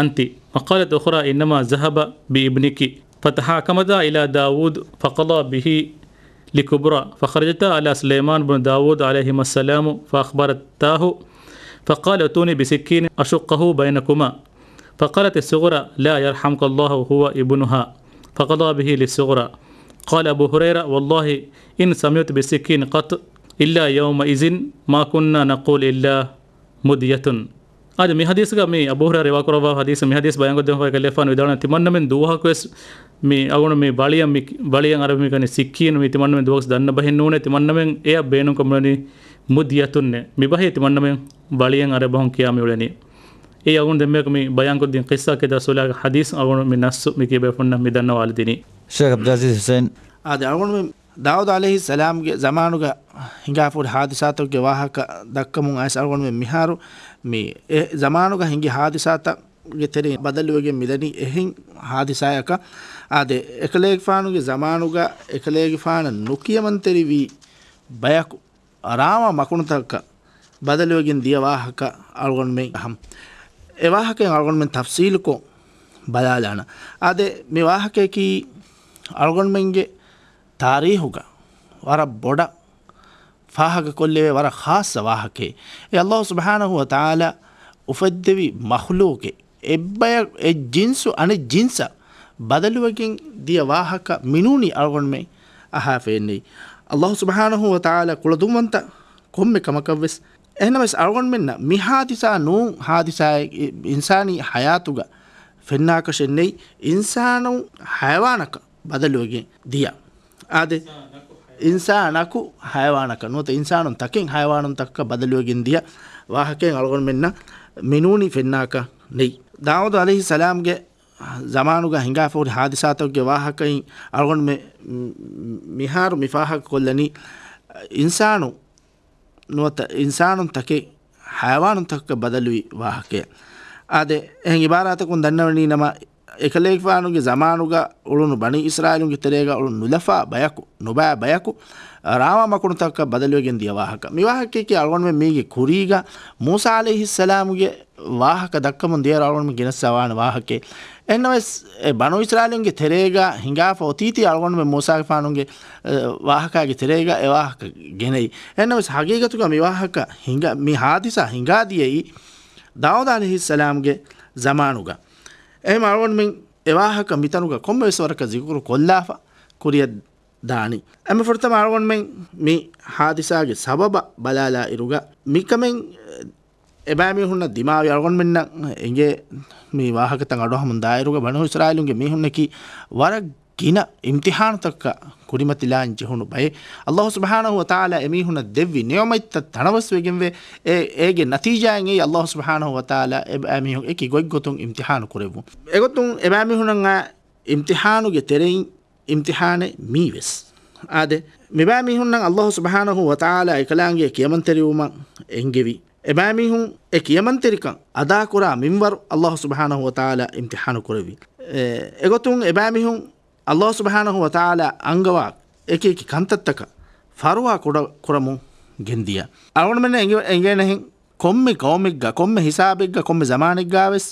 أنت، وقالت أخرى: إنما ذهب بابنك، فتحاكمتا إلى داود فقضى به لكبرى، فخرجتا على سليمان بن داود عليهما السلام فأخبرتاه، فقال: ائتوني بسكين أشقه بينكما. فقالت الصغرى: لا، يرحمك الله، هو ابنها. فقضى به للصغرى. قال أبو هريرة: والله إن سمعت بالسكين قط إلا يومئذ، ما كنا نقول إلا مذ يد. އާދެ، މި ޙަދީޘްގަ މި އަބޫ ހުރައިރާ ރިވާކުރައްވާ ޙަދީޘް، މި ޙަދީޘް ބަޔާންކޮށްދެއްވާފައި ކަލޭގެފާނު ވިދާޅުވަނީ ތިމަންނަމެން ދުވަހަކުވެސް މި އަޅުގަނޑު މި ބަޅިއަށް މި ބަޅިއަށް އަރަބި މި ކަނި ސިއްކީނު މި ތިމަންނަމެން ދުވަހަކުވެސް ދަންނަ ބަހެއް ނޫނޭ. ތިމަންނަމެން އެއަށް ބޭނުންކަން މި އުޅެނީ މުދްޔަތުންނޭ. މި ބަހޭ ތިމަންނަމެން ބަޅިއަށް އަރަ ބަހުން ކިޔާ މި އުޅެނީ. އެއީ އަޅުގަނޑު ދެންމެ މި ބަޔާންކޮށްދިން ޤިއްޞާ ކީރިތި ރަސޫލާގެ ޙަދީޘް އަޅުގަނޑު މި ނައްޞު މި ކިޔަބައިފުންނަށް މި ދަންނަވާލަދިނީ. ޝޭޚް ޢަބްދުލް ޢަޒީޒް ޙުސައިން. އާދެ، އަޅުގަނޑުމެން ދާއޫދު ޢަލައިހިއްސަލާމްގެ ޒަމާނުގަ ހިނގާފަހުރި ޙާދިސާތަކުގެ ވާހަކަ ދައްކަމުން އައިސް އަޅުގަނޑުމެން މިހާރު މި އެ ޒަމާނުގަ ހިނގި ޙާދިސާތަކުގެ ތެރެއިން ބަދަލުވެގެން މިދަނީ އެހެން ޙާދިސާއަކަށް. އާދެ، އެކަލޭގެފާނުގެ ޒަމާނުގަ އެކަލޭގެފާނަށް ނުކިޔަމަންތެރިވި ބަޔަކު ރާމާ މަކުނުތަކަށް ބަދަލުވެގެން ދިޔަ ވާހަކަ އަޅުގަނޑުމެން އަހަން. އެ ވާހަކައިން އަޅުގަނޑުމެން ތަފްޞީލުކޮށް ބަލާލާނަން. އާދެ، މި ވާހަކަޔަކީ އަޅުގަނޑުމެންގެ ތާރީޚުގަ ވަރަށް ބޮޑަށް ފާހަގަކޮށްލެވޭ ވަރަށް ޚާއްޞަ ވާހަކައެއް. އެ ﷲ ސުބްޙާނަހޫ ވަތަޢާލާ އުފެއްދެވި މަޚްލޫޤެއް އެއްބަޔަށް އެއް ޖިންސު އަނެއް ޖިންސަށް ބަދަލުވެގެން ދިޔަ ވާހަކަ މިނޫނީ އަޅުގަނޑުމެން އަހާފައެއްނެތް. ﷲ ސުބްޙާނަހޫ ވަތަޢާލާ ކުޅަދުންވަންތަ ކޮންމެ ކަމަކަށްވެސް. އެހެންނަމަވެސް އަޅުގަނޑުމެންނަށް މި ޙާދިސާ ނޫން ޙާދިސާއެއް، އިންސާނީ ޙަޔާތުގަ ފެންނާކަށެއްނެތް، އިންސާނުން ޙަޔަވާނަކަށް ބަދަލުވެގެން ދިޔަ. އާދެ، އިންސާނަކު ޙަޔަވާނަކަށް ނުވަތަ އިންސާނުން ތަކެއް ޙަޔަވާނުން ތަކަކަށް ބަދަލުވެގެން ދިޔަ ވާހަކައެއް އަޅުގަނޑުމެންނަށް މިނޫނީ ފެންނާކަށް ނެތް. ދާއޫދު ޢަލައިހިއްސަލާމްގެ ޒަމާނުގަ ހިނގާފަހުރި ޙާދިސާތަކުގެ ވާހަކައިން އަޅުގަނޑު މި، މި، މިހާރު މި ފާހަގަކޮށްލަނީ އިންސާނު ނުވަތަ އިންސާނުން ތަކެއް ޙަޔަވާނުން ތަކަކަށް ބަދަލުވި ވާހަކައެއް. އާދެ، އެހެން އިބާރާތަކުން ދަންނަވަނީ ނަމަ، އެކަލޭގެފާނުގެ ޒަމާނުގަ އުޅުނު ބަނީ އިސްރާއީލުންގެ ތެރޭގަ އުޅުނު ނުލަފާ ބަޔަކު، ނުބައި ބަޔަކު، ރާމާ މަކުނުތަކަކަށް ބަދަލުވެގެން ދިޔަ ވާހަކަ. މި ވާހަކައަކީ އަޅުގަނޑުމެން މީގެ ކުރީގަ މޫސާ ޢަލައިހިއްސަލާމުގެ ވާހަކަ ދައްކަމުން ދިޔައިރު އަޅުގަނޑުމެން ގެނެސް ވާނެ ވާހަކައެއް. އެހެންނަމަވެސް، އެ ބަނޫ އިސްރާއީލުންގެ ތެރޭގަ ހިނގާފަ އޮތީތީ އަޅުގަނޑުމެން މޫސާގެފާނުގެ، އެ، ވާހަކާގެ ތެރޭގަ އެ ވާހަކަ ގެނައީ. އެހެންނަމަވެސް، ހަގީގަތުގަ މި ވާހަކަ ހިނގާ، މި ހާދިސާ ހިނގާދިޔައީ ދާއޫދު ޢަލައިހިއްސަލާމްގެ ޒަމާނުގަ. އެހެން އަޅުގަނޑުމެން އެ ވާހަކަ މިތަނުގަ ކޮންމެވެސް ވަރަކަށް ޒިކުރު ކޮށްލާފަ ކުރިއަށް ދާނީ. އެންމެ ފުރަތަމަ އަޅުގަނޑުމެން މި ހާދިސާގެ ސަބަބަށް ބަލާލާ އިރުގަ، މިކަމެއް އެބައިމީހުންނަށް ދިމާވި އަޅުގަނޑުމެންނަށް އެނގޭ މި ވާހަކަތައް އަޑުއަހަމުން ދާއިރުގަ، ބަނޫ އިސްރާއީލުންގެ މީހުންނަކީ ވަރަށް ގިނަ އިމްތިޙާނުތަކަށް ކުރިމަތިލާން ޖެހުނު ބައެއް. ﷲ ސުބްޙާނަހޫ ވަތަޢާލާ އެމީހުންނަށް ދެއްވި ނިޢުމަތްތައް ތަނަވަސްވެގެންވޭ. އެ، އޭގެ ނަތީޖާއިން އެއީ ﷲ ސުބްޙާނަހޫ ވަތަޢާލާ އެބައިމީހުން އެކި ގޮތްގޮތުން އިމްތިޙާނު ކުރެއްވުން. އެގޮތުން އެބައިމީހުންނަށް އާ އިމްތިޙާނުގެ ތެރެއިން އިމްތިޙާނެއް މީވެސް. އާދެ، މިބައިމީހުންނަށް ﷲ ސުބްޙާނަހޫ ވަތަޢާލާ އެކަލާނގެ ކިޔަމަންތެރިވުމަށް އެންގެވި. އެބައިމީހުން އެ ކިޔަމަންތެރިކަން އަދާކުރާ މިންވަރު ﷲ ސުބްޙާނަހޫ ވަތަޢާލާ އިމްތިޙާނު ކުރެއްވި. އެ، އެގޮތުން އެބައިމީހުން ﷲ ސުބްޙާނަހޫ ވަތަޢާލާ އަންގަވާ އެކި އެކި ކަންތައްތަކަށް ފަރުވާ ކުޑަ ކުރަމުން ގެންދިޔަ. އަޅުގަނޑުމެންނަށް އެނގެ-، އެނގޭނެހެން ކޮންމެ ޤައުމެއްގަ، ކޮންމެ ހިސާބެއްގަ، ކޮންމެ ޒަމާނެއްގަވެސް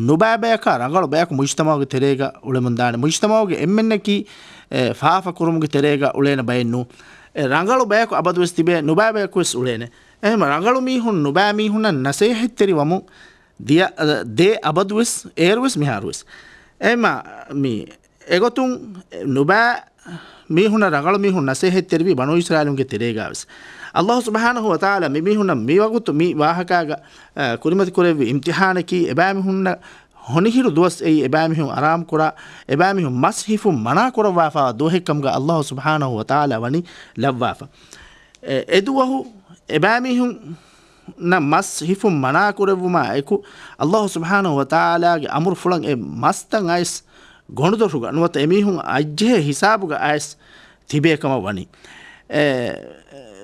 ނުބައިބަޔަކާ ރަނގަޅު ބަޔަކު މުޖްތަމަޢުގެ ތެރޭގަ އުޅެމުންދާނެ. މުޖްތަމަޢުގެ އެންމެންނަކީ، އެ، ފާފަ ކުރުމުގެ ތެރޭގަ އުޅޭނެ ބައެއް ނޫން. އެ، ރަނގަޅު ބަޔަކު އަބަދުވެސް ތިބޭ، ނުބައިބަޔަކުވެސް އުޅޭނެ. އެހެން ރަނގަޅު މީހުން ނުބައިމީހުންނަށް ނަސޭހަތްތެރިވަމުން ދިޔަ، އަ، ދޭ އަބަދުވެސް، އޭރުވެސް މިހާރުވެސް. އެހެން މި އެގޮތުން ނުބައި މީހުންނަށް ރަނގަޅު މީހުން ނަސޭހަތްތެރިވީ ބަނޫ އިސްރާއީލުންގެ ތެރޭގާވެސް. އައްލާހު ސުބްޙާނަހު ވަތަޢާލާ މި މީހުންނަށް މި ވަގުތު މި ވާހަކާގަ، އަ، ކުރިމަތި ކުރެއްވި އިމްތިޙާނަކީ އެބައިމީހުންނަށް ހޮނިހިރު ދުވަސް އެއީ އެބައިމީހުން އަރާމް ކުރާ، އެބައިމީހުން މަސް ހިފުން މަނާ ކުރައްވާފައިވާ ދުވަހެއް ކަމުގަ އައްލާހު ސުބްޙާނަހު ވަތަޢާލާ ވަނީ ލައްވާފަ. އެ، އެ ދުވަހު އެބައިމީހުންނަށް މަސް ހިފުން މަނާ ކުރެއްވުމާ އެކު، އައްލާހު ސުބްޙާނަހު ވަތަޢާލާގެ އަމުރުފުޅަށް އެ މަސްތައް އައިސް ގޮނޑުދޮށުގަ ނުވަތަ އެމީހުން އަތްޖެހޭ ހިސާބުގަ އައިސް ތިބޭ ކަމަށް ވަނީ. އެ،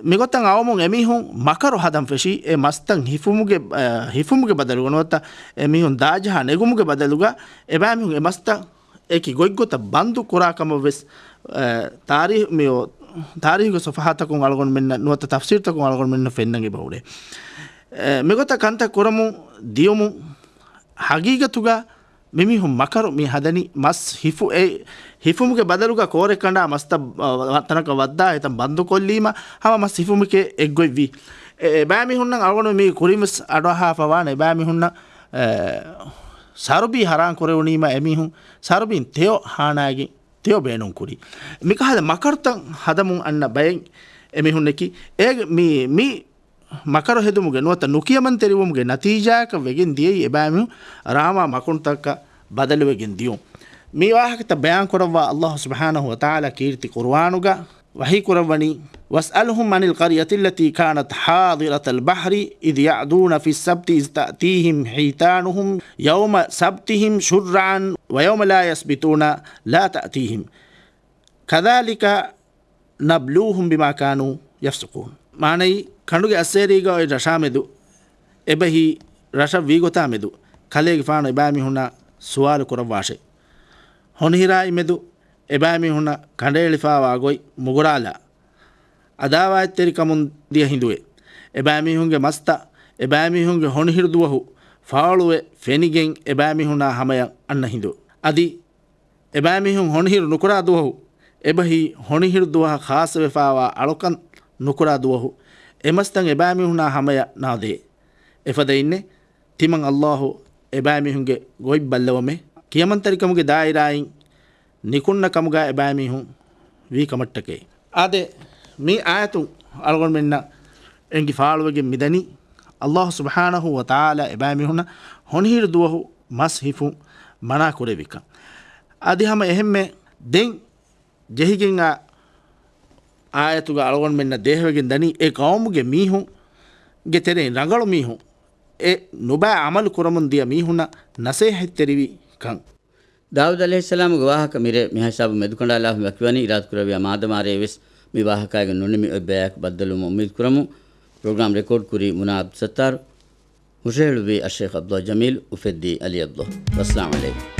މިގޮތަށް އައުމުން އެމީހުން މަކަރު ހަދަން ފެށީ، އެ މަސްތައް ހިފުމުގެ، އެ، ހިފުމުގެ ބަދަލުގަ ނުވަތަ އެމީހުން ދާޖަހާ ނެގުމުގެ ބަދަލުގަ އެބައިމީހުން އެ މަސްތައް އެކި ގޮތްގޮތަށް ބަންދު ކުރާ ކަމަށް ވެސް، އެ، ތާރީހު، މިއޮ-، ތާރީހުގެ ސޮފަހާތަކުން އަޅުގަނޑުމެންނަށް ނުވަތަ ތަފްސީރުތަކުން އަޅުގަނޑުމެންނަށް ފެންނަން އެބަ ހުރޭ. އެ، މިގޮތަށް ކަންތައް ކުރަމުން ދިޔުމުން ހަގީގަތުގަ މިމީހުން މަކަރު މި ހަދަނީ މަސް ހިފު-، އެ، ހިފުމުގެ ބަދަލުގަ ކޯރެއްކަނޑާ މަސްތައް، އަ، ތަނަކަށް ވައްދާ އެތަން ބަންދުކޮށްލީމަ ހަމަ މަސް ހިފުމެކޭ އެއްގޮތްވީ. އެ، އެބައިމީހުންނަށް އަޅުގަނޑު މި ކުރިން ވެސް އަޑުއަހާފަ ވާނެ އެބައިމީހުންނަށް، އެ، ސަރުބީ ހަރާން ކުރެވުނީމަ އެމީހުން ސަރުބީން ތެޔޮ ހާނާގެން ތެޔޮ ބޭނުން ކުރީ. މިކަހަލަ މަކަރުތައް ހަދަމުން އަންނަ ބައެއް އެމީހުންނަކީ އޭގެ މި، މި މަކަރު ހެދުމުގެ ނުވަތަ ނުކިޔަމަންތެރިވުމުގެ ނަތީޖާއަކަށް ވެގެން ދިޔައީ އެބައިމީހުން ރާމާ މަކުންތަކަށް ބަދަލުވެގެން ދިޔުން. މި ވާހަކަތައް ބަޔާން ކުރައްވާ އައްލާހު ސުބްޙާނަހު ވަތަޢާލާ ކީރިތި ޤުރުއާނުގަ ވަޙީ ކުރައްވަނީ، واسألهم عن القرية التي كانت حاضرة البحر إذ يعدون في السبت إذ تأتيهم حيتانهم يوم سبتهم شرعا ويوم لا يسبتون لا تأتيهم كذلك نبلوهم بما كانوا يفسقون. މާނައީ، ކަނޑުގެ އައްސޭރީގަ އޮތް ރަށާމެދު އެބަހީ ރަށަށް ވީގޮތާމެދު ކަލޭގެފާނު އެބައިމީހުންނާ ސުވާލު ކުރައްވާށޭ. ހޮނިހިރާއިމެދު އެބައިމީހުންނަށް ކަނޑައެޅިފާވާ ގޮތް މުގުރާލާ، އަދާވާތްތެރިކަމުން ދިޔަ ހިނދުއޭ. އެބައިމީހުންގެ މަސްތައް އެބައިމީހުންގެ ހޮނިހިރު ދުވަހު ފާޅުވެ ފެނިގެން އެބައިމީހުންނާ ހަމަޔަށް އަންނަ ހިނދު. އަދި އެބައިމީހުން ހޮނިހިރު ނުކުރާ ދުވަހު، އެބަހީ ހޮނިހިރު ދުވަހަށް ޚާއްޞަވެފާވާ އަޅުކަން ނުކުރާ ދުވަހު، އެމަސްތައް އެބައިމީހުންނާ ހަމަޔަށް ނާދޭ. އެފަދައިންނެއް ތިމަން އައްލާހު އެބައިމީހުންގެ ގޮތް ބައްލަވަމޭ. ކިޔަމަންތެރިކަމުގެ ދާއިރާއިން ނިކުންނަ ކަމުގަ އެބައިމީހުން ވީ ކަމަށްޓަކައި. އާދެ، މި އާޔަތުން އަޅުގަނޑުމެންނަށް އެނގި ފާޅުވެގެން މިދަނީ، އައްލާހު ސުބްޙާނަހު ވަތަޢާލާ އެބައިމީހުންނަށް ހޮނިހިރު ދުވަހު މަސް ހިފުން މަނާ ކުރެއްވިކަން. އަދި ހަމަ އެހެންމެ ދެން ޖެހިގެން އާ އާޔަތުގަ އަޅުގަނޑުމެންނަށް ދޭހަވެގެން ދަނީ، އެ ޤައުމުގެ މީހުންގެ ތެރެއިން ރަނގަޅު މީހުން އެ ނުބައި ޢަމަލު ކުރަމުން ދިޔަ މީހުންނަށް ނަސޭހަތްތެރިވި ކަން. ދާއޫދު ޢަލައިހިއްސަލާމުގެ ވާހަކަ މިރޭ މިހިސާބުން މެދުކަނޑާލާފަ ވަކިވަނީ، އިރާދަކުރެއްވިޔާ މާދަމާރޭ ވެސް މި ވާހަކައިގެ ނުނިމި އޮތް ބަޔާކަށް ބައްދަލުވުމަށް އުއްމީދު ކުރަމު. ޕްރޮގްރާމް ރެކޯޑް ކުރީ މުނާ ޢަބްދުއްސައްތާރު، ހުށަހެޅުއްވީ އައްޝޭޚް ޢަބްދުﷲ ޖަމީލް، އުފެއްދީ ޢަލީ ޢަބްދުﷲ. ވައްސަލާމް ޢަލައިކުމް.